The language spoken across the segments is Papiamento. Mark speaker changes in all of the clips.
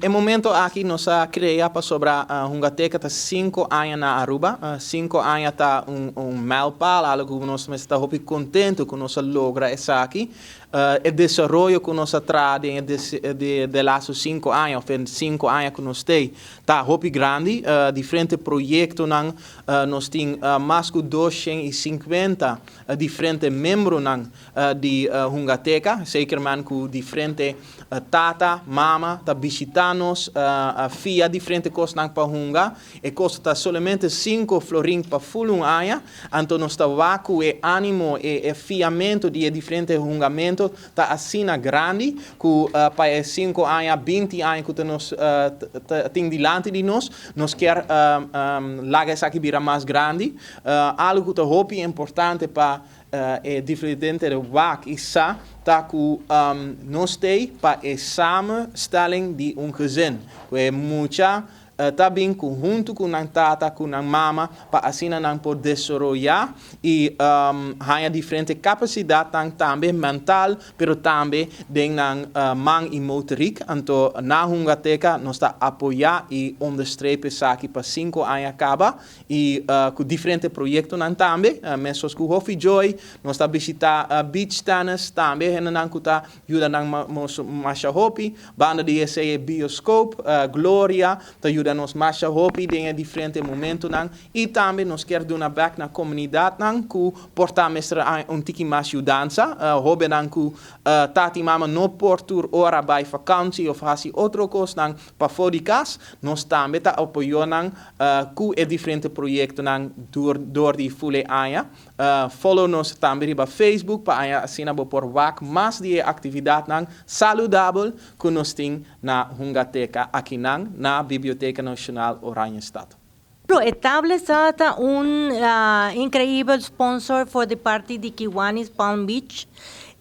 Speaker 1: E momento aki nos a crea pasobra Hungateca ta 5 aña na Aruba. 5 aña ta un mijlpaal, algo cu nos ta hopi contento cu nos a logra esaki. E desaroyo cu nos a traha de laatste 5 aña, of 5 aña cu nos tin, ta hopi grandi. Diferente proyectonan, nos tin mas cu 250 diferente miembronan di Hungateca, zeker man cu diferente tata, mama, ta bishita nos via diferente cosnan pa hunga. E costa solamente 5 florin pa full un aña, anto nos ta wak cu e animo e fiamento di diferente hungamento ta asina grandi cu pa 5 aña, 20 aña cu nos tin dilanti di nos, nos kier laga esaki bira mas grandi. Algo cu ta hopi importante pa e diferente wak y sa ta cu nos tin pa e samenstelling di un gezin. Cu e mucha ta bin cu hunto cu nan tata, cu nan mama, pa asina nan por desaroya y haya diferente capacidad tambe mental, pero tambe den nan man y motoriek. Anto na Hungateca nos ta apoya y onderstreep esaki pa 5 aña caba y cu diferente proyectonan tambe, mescos cu Hofi Joy, nos ta bishita beach tennis tambe, hendenan cu ta yuda nan masha hopi, banda di esey bioscope, Gloria, ta yuda nos masha hopi den diferente momentonan y tambe nos kier duna back na comunidadnan cu por ta mester un tiki mas yudansa, hobennan cu tata y mama no por tur ora bay vakantie of haci otro cosnan pafo di cas, nos tambe ta apoyo nan cu e diferente proyectonan door di full aña. Follow nos tambe riba Facebook pa asina bo por wak mas di actividadnan saludabel cu nos tin na Hungateca aki na Biblioteca Nacional Oranjestad.
Speaker 2: E tablets ta un increibel sponsor for di parti di Kiwanis Palm Beach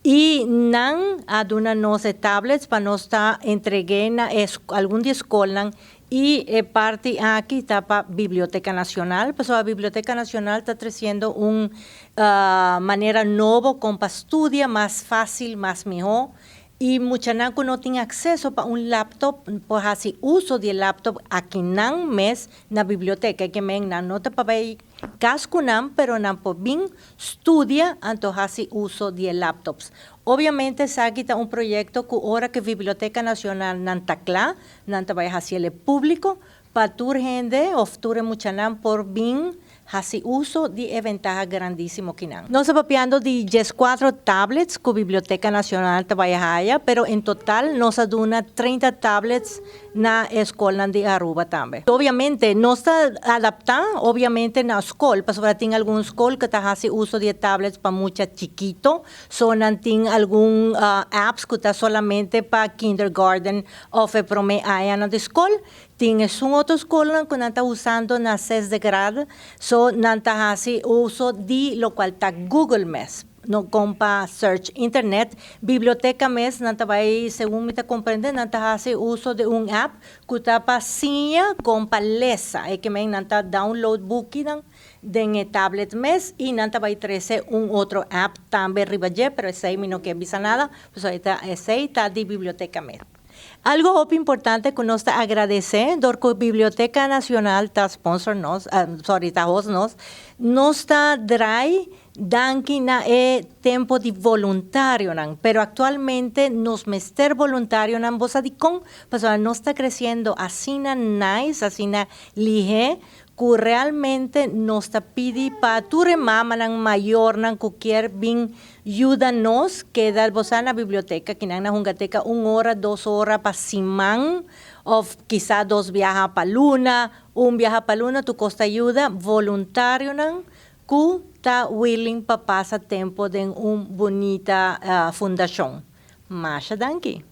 Speaker 2: y nan a duna nos tablets pa nos ta entrega na algun di scol y e parti aki ta pa Biblioteca Nacional. Pues e Biblioteca Nacional ta treciendo un manera nobo con pa studia mas facil, mas miho. Y muchanan no tin acceso pa un laptop, por haci uso di laptop aki nan mes na biblioteca, kiermen nan no ta pa cas cu nan, pero nan por bin studia anto haci uso di laptops. Obviamente, esaki ta un proyecto cu ora cu Biblioteca Nacional nan ta cla, nan ta bay haci publico, pa tur hende of tur muchanan por bin haci uso di e ventaha grandisimo cu nan. Nos ta papiando di 4 tablets cu Biblioteca Nacional ta bay haya, pero en total nos a duna 30 tablets na scol di Aruba tambe. Obviamente, nos ta adapta, obviamente, na scol, pasobra tin algun scol cu ta haci uso di tablets pa mucha chikito, so nan tin algun apps cu ta solamente pa kindergarten of prome aña na scol. Tin un otro scol cu nan ta usando na zesde grado, so nan ta haci uso di locual ta Google mes. No con pa search internet, biblioteca mes nan ta bay, segun mi ta comprende, nan ta haci uso di un app cu ta pa siña con pa lesa, e kiermen nan ta download boeknan den tablet mes y nan ta bay trece un otro app tambe riba dje, pero esey mi no kier bisa nada, pues esey ta di biblioteca mes. Algo hopi importante cu nos ta agradece, door cu Biblioteca Nacional ta sponsor nos, sorry, ta host nos, nos ta draai danki na e tempo di voluntarionan, pero actualmente nos mester voluntarionan. Bo sa dicon? Pasobra nos ta creciendo asina nice, asina lihe, cu realmente nos ta pidi pa tur mamanan, mayornan cu kier bin yuda nos, keda bosa na biblioteca, cu na Hungateca un ora, 2 ora pa siman, of quizá dos biaha pa luna, un biaha pa luna, tur cos ta yuda voluntarionan cu ta willing pa pasa tempo den un bunita fundacion. Masha danki.